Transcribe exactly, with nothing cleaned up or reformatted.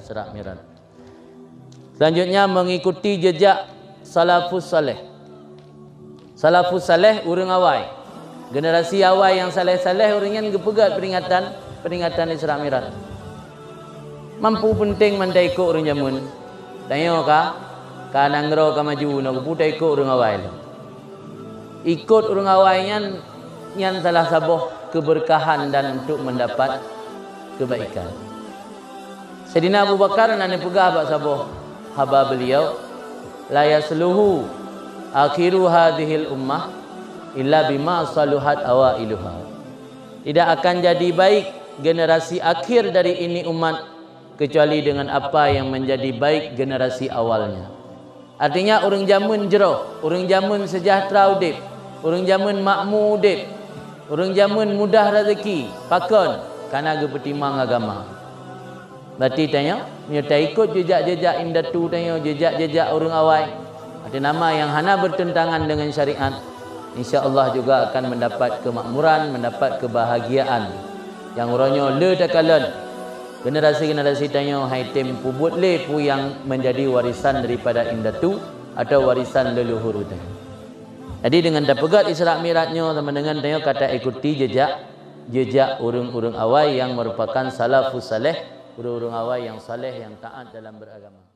Isra Mi'raj. Selanjutnya, mengikuti jejak salafus saleh. Salafus saleh, ureuëng awai. Generasi awai nyang saleh-saleh, ureuëng nyan geupeugét peringatan, peringatan Isra Mi'raj. Mampu peunteng man taikot ureuëng jameun. Tanyoe ka, ka nanggroe ka maju, na geupeu taikot ureuëng awai lom. Ikot ureuëng awai nyan, nyan salah saboh keberkahan dan untuk mendapat kebaikan. Saidina Abu Bakar na neupeugah bak saboh haba beliau, "La yasluhu akhiru hadhil ummah illa bima saluhat awailuha." Tidak akan jadi baik generasi akhir dari ini umat kecuali dengan apa yang menjadi baik generasi awalnya. Artinya, ureuëng jameun jroh, ureuëng jameun seujahteura udeb, ureuëng jameun makmu udeb, ureuëng jameun mudah rezeki. Pakon? Kana geupeutimang agama. Berarti tanyoe, meunyoe taikot jejak-jejak indatu tanyoe, jejak-jejak ureuëng awai, arti nama nyang hana bertentangan dengan syariat, insya Allah juga akan mendapat kemakmuran, mendapat kebahagiaan. Nyang uroe nyoe le takalon, generasi-generasi tanyoe hai tem peubuet lé peue nyang menjadi warisan daripada indatu atau warisan leluhur tanyoe. Jadi, dengan tapeugét Isra Mi'raj nyoe sama dengan tanyoe ka taikuti jejak, jejak ureuëng-ureuëng awai nyang merupakan salafus saleh, ureuëng-ureuëng awai nyang saleh, nyang taat dalam beragama.